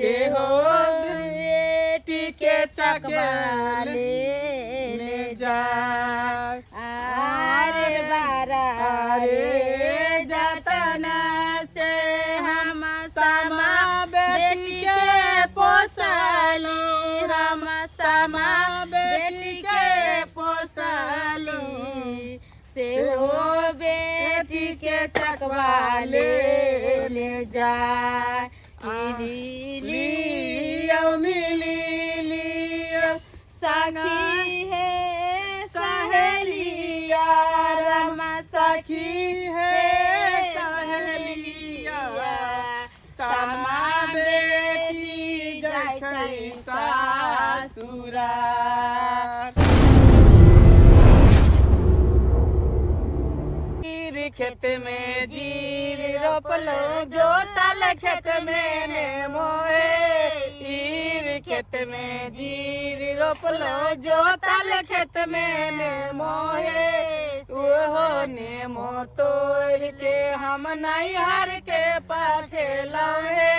से हो बेटी के चकवा चकवा ले ले ले जाय। आरे बारा अरे रे जतना से हम सामा बेटी के पोसलू, हम सामा बेटी के पोसली से हो बेटी के चकवा ले ले जाय। लियो मिली लियो सखी हे सहेलिया, सहेलिया रमा सखी हे सहेलिया, सामा बेटी जाइ छै सासुरा। जीर खेत में जीर रोपलो, जोतल खेत में नेमो हे। ईर खेत में जीर रोपलो, जोतल खेत में नेमो हे। ओहो नेमो तोड़ के हम नैहर के पठेलौं हे,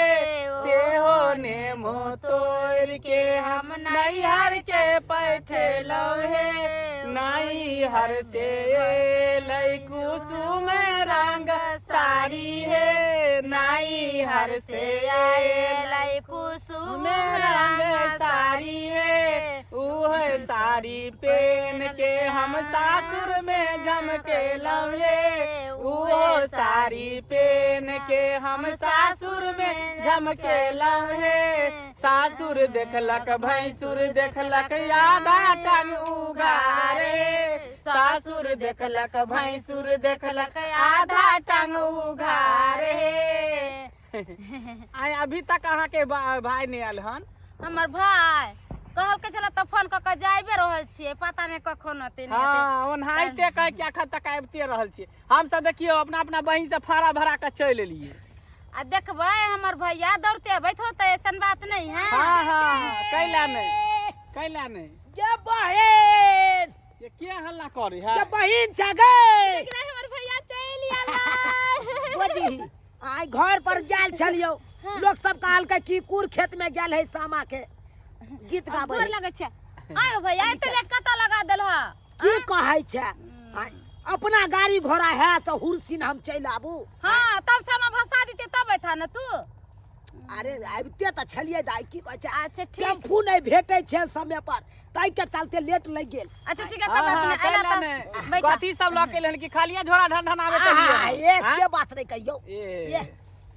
सेहो नेमो तोड़ के हम नैहर के पठेलौं हे। नैहर से एलै कुसुम रंग साड़ी हे, नैहर से आएलै कुसुम रंग साड़ी हे। उह साड़ी पेन के हम सासुर में झमकेलौं हे, उहो साड़ी पेन के हम सासुर में झमकेलौं हे। सासुर देखलक भैंसुर देखलक आधा टंग उघारे, सासुर देखलक भैंसुर देखलक आधा टंग उघारे। आइ अभी तक अहाँके भाई नहि आयल हन? हमर भाय कहलकै छलै तऽ फोन कऽ कऽ जाइबे रहल छियै, पता नहि कखन अतै नहि अतै। हँ, ओनाहिते कह के अखन तक आबिते रहल छियै हमसब। देखियौ, अपना अपना बहिन से फाड़ा भरा के चलि एलियै। आ देखबै, हमर भैया दौड़ते अबैत होतै, ऐसन बात नहीं है। हँ हँ, कैला नहि, कैला नहि। गे बहिन। ये के हल्ला करे है? गे बहिन छ गे। देख ले, हमर भैया चलि एलै। बजी आइ घर पर गेल छलियौ, लोक सब कहलकै कि कुर खेत में गेल है, सामा के गीत गाबै गोर है। लगै छै। आयो भैया, एते लेट कतऽ लगा देलह? की कहै छै, आइ अपना गाड़ी घोड़ा है से हुरसिन हम चलि आबू? हाँ, तब सामा भसा देते तब ऐथा न तू। अरे, आबिते तऽ छलियै दाइ, की कहै छै, अच्छा ठीक। टेम्पू नहि भेटै छै समय पर, ताहि के चलते लेट लागि गेल। अच्छा ठीक है, कोई बात हाँ, नहीं। कैला अइला नहि। तऽ बैठा। कथी सब लऽ के एलहन कि खालिए झोरा ढन ढन आबैत आहा, एलियै? ए आँय? से बात नहि कहियौ। ए। ए,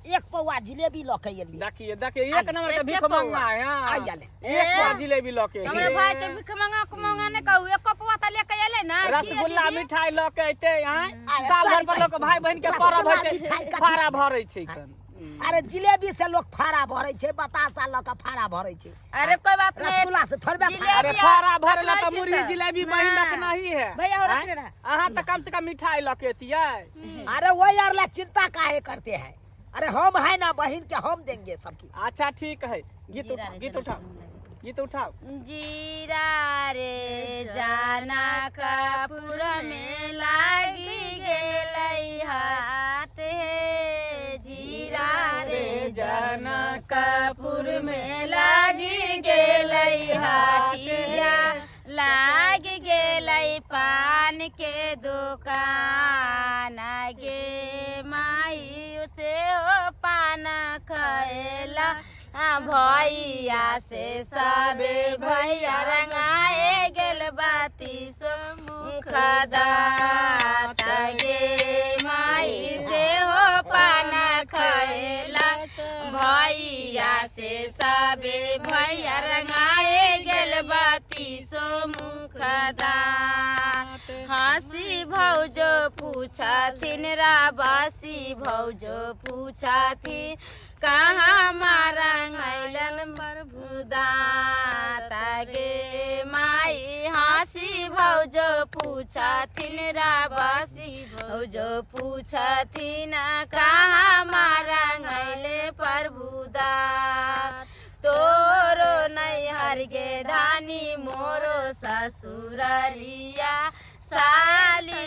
एक पौआ जिलेबी लऽ के एलियै। देखिए देखिए, एक नंबर के एक भीख पौआ। मंगा है। हाँ। आइ आले। एक पौआ जिलेबी लऽ के हमरे एलियै। भाई के भीख मंगा के मंगा नहीं कहू, एक कपवा तऽ लेके एलै ना। की है रसगुल्ला दीदी? मिठाई लऽ के एते आँय? आय, साल भर पर चल, लोक भाई बहिन के रसगुल्ला परब होइ छै, मिठाई कथी फाड़ा छै? भरै छै कन। अरे, जिलेबी से लोग फाड़ा भरै छै, बतासा लऽ के फाड़ा भरै छै। अरे, कोई बात नहीं। रसगुल्ला से थोड़बे जिलेबी फाड़ा। अरे, फाड़ा भरे ला रखने तऽ छी मुरही सर। जिलेबी बहिन ना। रखना ही है। भैया हो आँय? रखने रहा। अहाँ तऽ कम से कम मिठाई लऽ के एतियै। अरे, वो यार ला चिंता काहे करते हैं? अरे, हम है ना, बहन के हम देंगे सब कुछ। अच्छा ठीक है, गीत उठाओ, गीत उठाओ, गीत उठाओ। जीरा रे जाना कपूर में लागी गेलै हाट हे, जीरा रे जाना कपूर में लागी गेलै हाटिया, लागी गेलै पान के दुकान गे माई, से हो पान खैला आ भैया से सबे भैया रंगाए गेल बाती सो मुख दाँत गे माई, से हो पान खैला भैया से सबे भैया रंगाए गेल बाती सो मुख दाँत। हँसी भौजो पूछथिन राबासी भौजो पूछथिन, कहाँ मारंगैलन प्रभु दाँत गे माई। हँसी भौजो पूछथिन राबासी भौजो पूछथिन, कहाँ मारंगैले प्रभु दाँत। तोरो नैहर गे धानी, मोरो ससुररिया, साली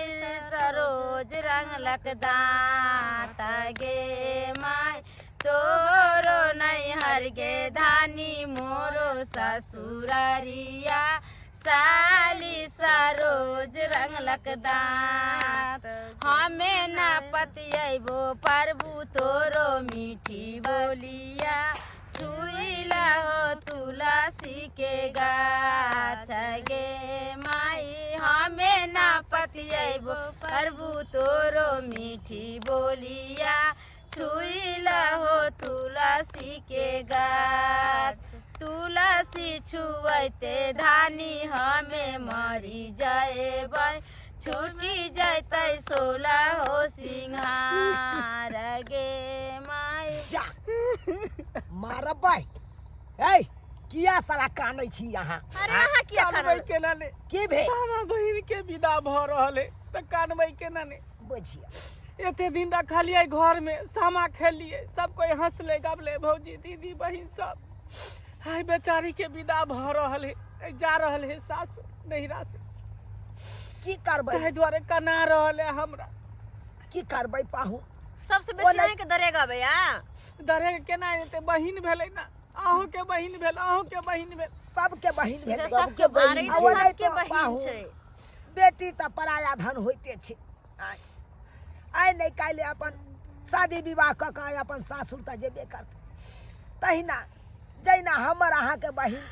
सरोज रंगलक दाँत गे माई। तोरो नैहर गे धानी मोरो ससुररिया साली सरोज रंगलक दाँत। हमे ना पतियबो प्रभु तोरो मीठी बोलिया छुइला हो तुलसी के गाछ गे माई। हमे ना पतियबो प्रभु तोरो मीठी बोलिया छुइला हो तुलसी के गाछ। तुलसी छुअते धानी हमे मरी जाएबै छुटी जैतै 16 हो सिंहार गे माई। जा मारबै। ए किया साला कानै छी अहाँ? अरे अहाँ किया कानबै कानबै? केना ने? की भेल? सामा बहिन के विदा भऽ रहल है तऽ कानबै केना ने? बुझिया एते दिन रखलियै घर में, सामा खेलियै, सब कोई हंसले गबले, भौजी दीदी बहिन सब। हाय बेचारी के विदा भऽ रहल है, जा रहल है सासु नैहरा से। की करबै? ताहि दुआरे कना रहल है हमरा। की करबै पाहु? सबसे बेसी अहाँके दरेगा भैया। दरेग केना एतै? बहिन भेलै ना, अहूँ के बहिन भेल, अहूँ के बहिन भेल, सबके बहिन भेल। सबके बहिन। आ ओनाहितो सबके बहिन पाहु छै। बेटी तऽ पराया धन होइते छै। आइ आइ नहि काल्हि अपन शादी विवाह कऽ कऽ अपन सासुर तऽ जेबे करतै। तहिना जहिना हमर अहाँके बहिन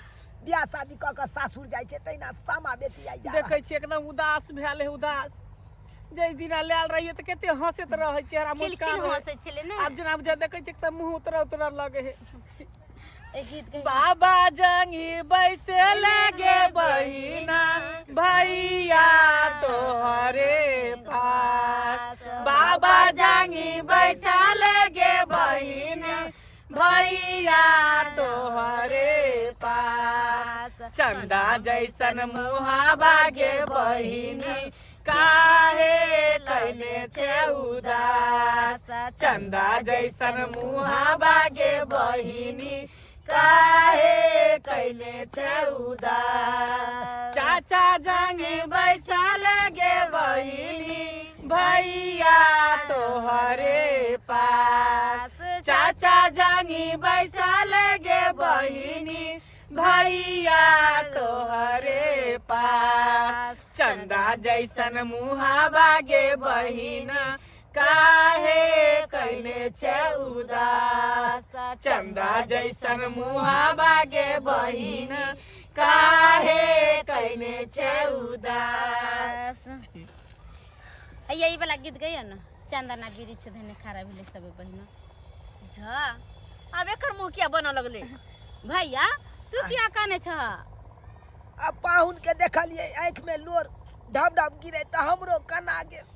बियाह शादी कऽ कऽ सासुर जाइ छै तहिना सामा बेटी आइ जा रहल। देखै छियै एकदम उदास भेल है, उदास। जै दिना लायल रहियै तऽ कते हंसैत रहै, चेहरा खिलखिल मुस्कान रहै। हंसै छलै ने। आब जेना जे देखै छियै तऽ मुँह उतरल उतरल लगै है। एक गीत गै। बाबा जंगी बैसे लगे बहिना भैया तोहरे पास। बाबा जंगी बैसा लगे बहिन भैया तोहरे पास। चंदा जैसन मुहावा गे बहिनी काहे कैले छे उदास। चंदा जैसन मुहावा गे बहिनी काहे कैले छे उदास। चाचा जंगी बैसल गे बहिनी भैया तोहरे पास। चाचा जंगी बैसल गे बहिनी भैया तोहरे पास। चंदा जैसन मुहावा गे बहिना काहे कैले छे उदास। चंदा जैसन मुहावा गे बहिन काहे कैले छे उदास। यही वाला गीत गइयो न, चंदना बिरिछ धने खारा भेलै सब बहिना। झा आब एकर मुँह किया बनऽ लगलै? भैया तू किया कानै छह? आ पाहुन के देखलियै आँखि में लोर ढब ढब गिरे तऽ हमरो कना गेल।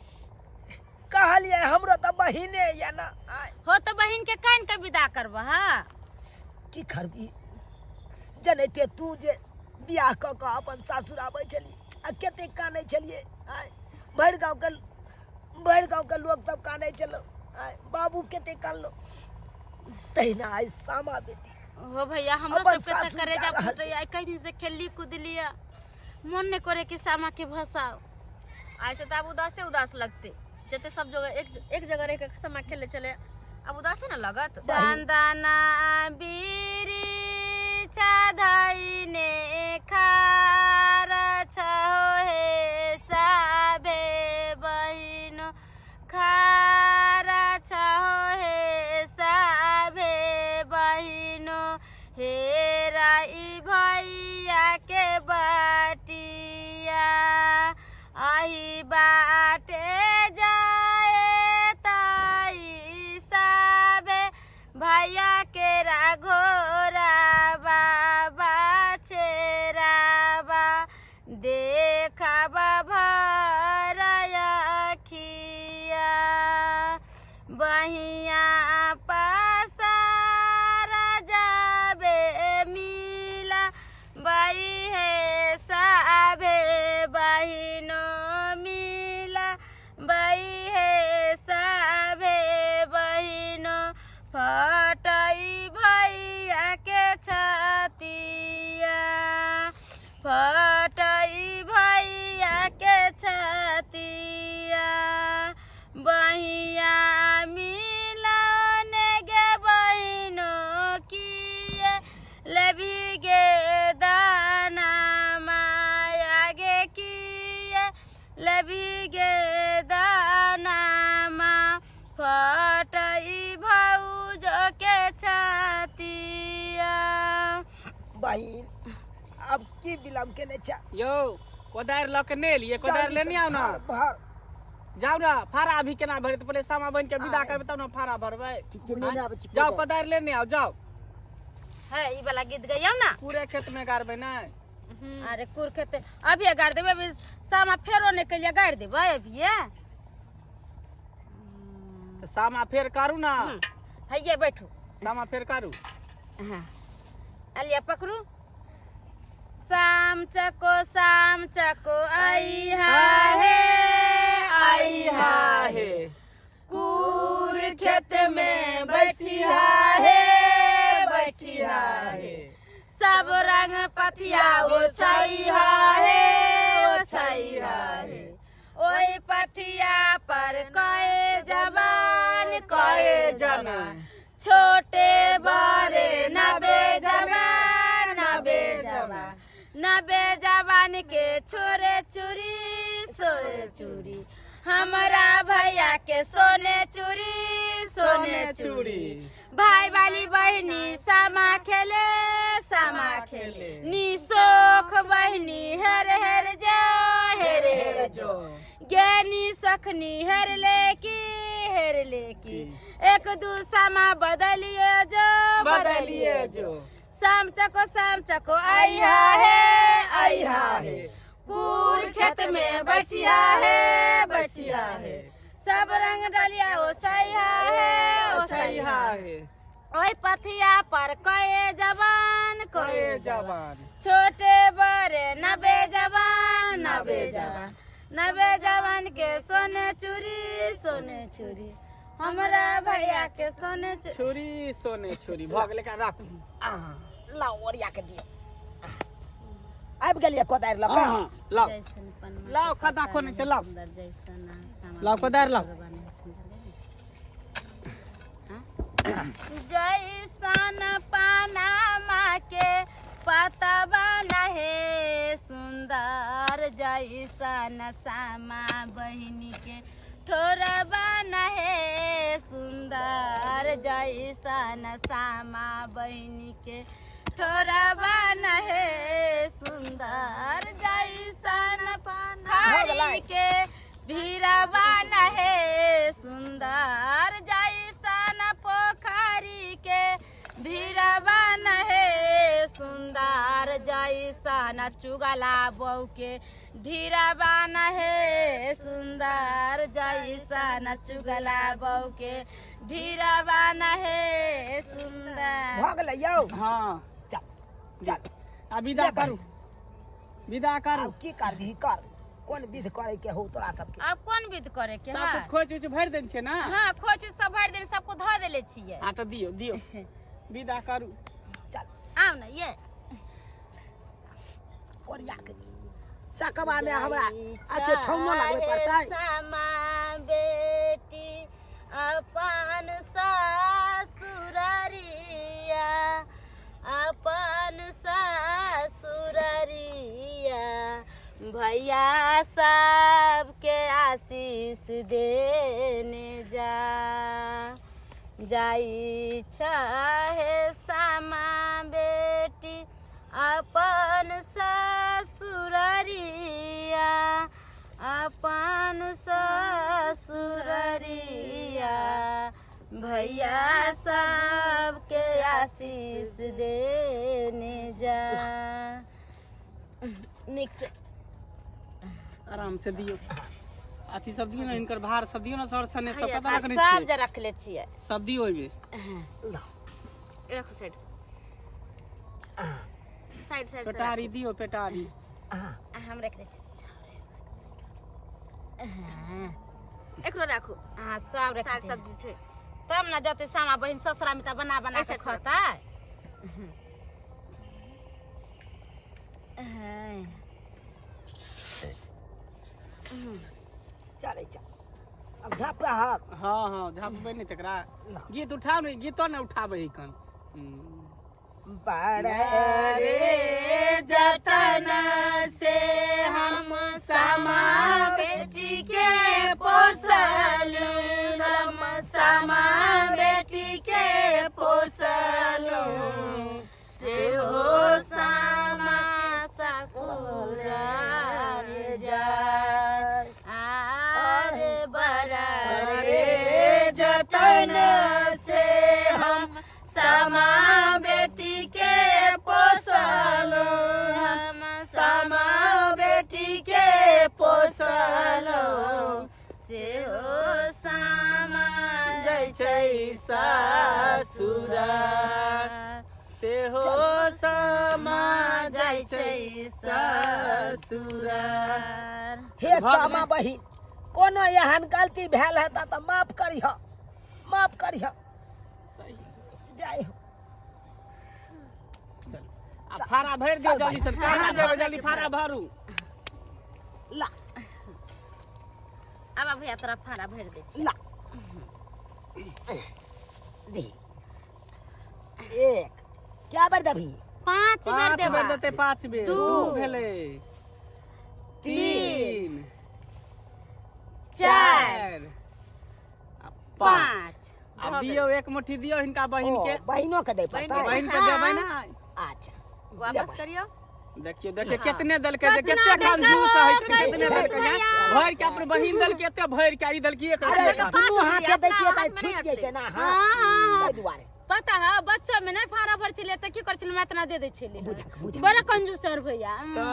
कहलियै हमरो तऽ बहिने ये ना। आय हो तऽ बहिन के कान के विदा करबह? की करबी, जनैते तू जे बियाह कऽ कऽ अपन सासुर आबै छली आ कते कानै छलियै। आय भरि गाँवके भरि गाँवके लोक सब कानै छलो। आय बाबू कते कानलो। तहिना आइ सामा बेटी हो भैया हमरो अपन सबके तऽ सासुर करेजा जा रहल फूटैया। आइ कई दिन से खेलली कूदली, मन नहीं करे कि सामा के भसाओ। आइ से तऽ आब उदासे उदास लगते, जते सब जगह एक एक जगह रह के समा खेले चले आब उदासे न लगत। चंदना बीरी धइने खार छहो हे साबे बहिनो, खार छहो हे साबे बहिनो, हे राई भैया के बटिया अही बाटे जाए ताई साबे भैया के घोरा बाबा छेराबा देखबा भरया खिया बहिया पसार जाबे मिला बाई हे साबे बहिनो मिल लेबी गे दाना माया गे किए लेबी गे दाना मा फटई भौज के छातिया। बहिन आब की विलम्ब केने छै? यौ कोदारि लऽ के नहि एलियै, कोदारि लेने आउ ने। भर जाउ ने, फाड़ा अभी केना भरत? पहिले सामा बनि के विदा करबै तब ने फाड़ा भरबै। ठीक छै, लेने आबै छी। जाउ कोदारि लेने आउ, जाउ। है ई वाला गीत गैयौ ना। पूरे खेत में गाड़बै ने? अरे कुर खेत अभी गाड़ देबै, अभी सामा फेरो नहि केलियै, गाड़ि देबै अभिये। तऽ सामा फेर करू ना। हैये बैठू। सामा फेर करू। हाँ अलिया पकड़ू। शाम चको शाम चको आई हा हे आई हा हे, कूर खेत में बैठिया हे बैठिया हे, सब रंग पतिया ओछैहा हे ओछैहा हे, ओहि पथिया पर कए जवान कए जवान, छोटे बड़े नबे जवान नबे जवान, नबे जवान के छोरे चूरी सोने चूरी, हमरा भैया के सोने चूरी सोने चूरी, भाई वाली बहिनी सामा खेले सामा खेले, निसोख बहिनी हेर हेर जो हेर हेर जो, ज्ञानी सखनी हेर ले की हेर ले की, एक दू सामा बदलिए जो बदलिए जो, शाम चको शाम चको आइहा हे आइहा हे, कूर खेत में बसिया हे बसिया हे, सब रंग डलिया ओ सैहा हे ओ सैहा हे, ओहि पथिया पर कए जवान कए जवान, छोटे बड़े नबे जवान नबे जवान, नबे जवान के सोने चूड़ी सोने चूड़ी, हमरा भैया के सोने छुरी सोने छुरी। भऽ गेलै, एकरा राखू। लाउ ओरिया के दियौ। आबि गेलियै कोदारि लऽ कऽ। हँ, लाउ जैसन पनमा लाउ, के खदा पत्ता कोने छै, लाउ। सुंदर जैसन सामा लाउ, कोदारि लाउ। जैसन पनामा के पतवा नहे सुंदर, जैसन सामा बहिनी के ठोरबा नहे सुंदर, जैसन सामा बहिनी के ठोरबा नहे सुंदर, जैसन खारी के भीरबा नहे सुंदर, जैसन पोखरी के भीरबा नहे सुंदर, जैसन चुगला बहू के ढीरबा नहे सुंदर, जैसन चुगला बहू के ढीरबा नहे सुंदर। भऽ गेलै यौ? हँ। चल चल। आ विदा करू, विदा करू। आब की करबिही कर, कोन विध करे के हो तोरा सबके? आब कोन विध करे के सब है? कुछ खोज उच भरि देने छियै ने? हाँ, खोज उज सब भरि देने, सबको धऽ देले छियै। हाँ तऽ दियौ दियौ, विदा करू। चल। आउ ने ये। ओरिया के दी चकवा में हमरा अच्छे ठौनो लगबे पड़तै। सामा बेटी अपन ससुररिया, अपन ससुररिया, भैया सबके आशीष देने जा, जाई चाहे सामा बेटी अपन ससुररिया, अपन ससुररिया, भैया सबके आशीष देने जा। नीक से आराम से दियौ, अथी सब दियौ ने, हिनकर भार सब दियौ ने, सर सने सब कतऽ आ रखने सब छियै? जे रखले छियै। सब दियौ ओहिमे। रखो साइड से, साइड साइड से। पेटारी दियौ, पेटारी। आ हम रख दै छियै। एकरो राखू। अहाँ सब रख साग दियौ। सब्जी छै। तब ने जते सामा बहिन ससुरा में तऽ बना बना के ऐसे खतै। चलै चल, अब झापा हक। हँ हँ, झापबै नहि तकरा। गीत उठाउ ने, गीतो ने उठाबै है कन। बड़ रे जतन से हम सामा बेटी के पोसलू, हम सामा बेटी के पोसलू, से हो सामा ससुर जाय आरे बड़ा रे जतन से हम सामा बेटी के पोसलो, हम सामा बेटी के पोसलो, से हो सामा जाइ छै सासुर, सेहो सामा जाइ छै सासुर। हे सामा बहिन, कोनो एहन गलती भेल हेता तऽ माफ करिह, माफ करिह। सही। जाय हो। चल आ फारा भरि दियौ चल जल्दी से। कहाँ जेबै? जल्दी फारा भरू। ला। आब भैया, तोरा फाड़ा भरि दै छी। ला दे, एक क्या बेर देबही? 5 बेर। 5 देबा। बेर देतै, 5 बेर। दू। 2 भेलै। 3, 3, 4, 4 आ 5। 5। आ दियौ, एक मुट्ठी दियौ हिनका बहिन ओ, के। बहिनो के दे पड़तै? बहिन के देबै ने। अच्छा। वापस करियो। देखियो, देखियो, कितने देलकै जे। कतना कते देलकै कंजूस हो, है। कितने कंजूस देलकै भैया। भरि के अपन बहिन देलकै, एते भरि के, ई देलकै एक। अरे रुपैआ। दुनू 5 हाथे रुपैआ, दैतियै अपना तऽ हाथमे नहि छूटि जैतै ना। हाँ। हाँ। हाँ। ताहि दुआरे। पता है, बच्चा में नहीं फाड़ा भर छलियै तऽ की करै छलियै? एतना दे दै छलियै। बुझक, बुझक। बड़ा कंजूस है भैया। तऽ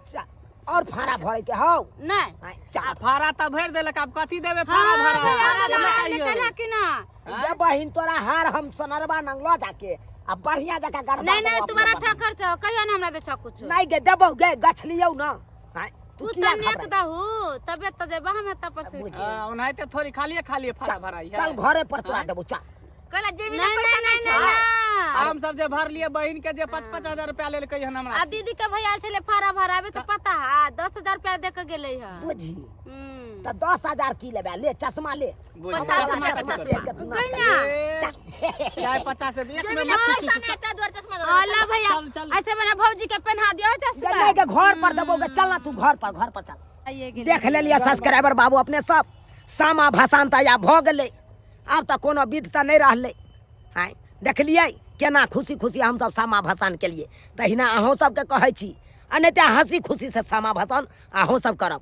चल, और फाड़ा भरे के हौ? नहीं। आँय, चल। आ फाड़ा तऽ भरि देलक, आब कथी देबै फाड़ा? हाँ। भरा भैया, फाड़ा हमरा तऽ हार नहि निकल कि ना? गे बहिन, तोरा हार हम सोनरवा नंग लऽ जाके आ बढ़िया जकाँ गढ़बा नहीं। देबौ नहीं। अपना तुम्हारा बहिन। ठकर छौ, कहियो ना हमरा दे छौ कुछ। नहीं गे, देबौ गे, गछ लियौ ना। आँय, तू तू किया तऽ नेक घबराइ? दहू तबे तऽ जेबा हम एतऽ पर सुति। बुझ। हाँ, ओनाहिते थोड़ी खालिए खालिए फाड़ा भराई है। चल, घरे पर तोरा देबौ, चल। कहला जेबी नहीं में पैसा नहीं। नहीं नहीं। छौ। नहीं। हम सब जे भरलिए बहिन के, जे 5-5 हजार रुपया लेलकै हन हमरा आ से। दीदी के भैया छले फाड़ा भराबे तऽ पता है, 10,000 रुपया दे के गेलै है। बुझी। हम्म। तऽ 10,000 की लेबै? ले चश्मा ले। बुझ, 50, चश्मा 50। कथी चश्मा करबै? पहिर के तू नाच गैया। कर। ए, चाय 50 एक जेबी में में मत पैसा चूसू। नहीं, ताहि दुआरे चश्मा हाँ, दऽ ला भैया। चल, चल। ऐसे बना भौजी के पहना दियो चश्मा। नहीं गे, घर पर देबौ गे, चल ना तू घर पर, घर पर चल। आइए गेलै। देख लेलियै सब्सक्राइबर बाबू अपने सब, सामा भसान तऽ आब भऽ गेलै, आब तऽ कोनो विध तऽ नहि रहलै। आँय, देखलियै केना खुशी खुशी हमसब सामा भसान केलियै? तहिना अहूँ सबके कहै छी, आ नहि तऽ हँसी खुशीसँ सामा भसान अहूँ सब करब।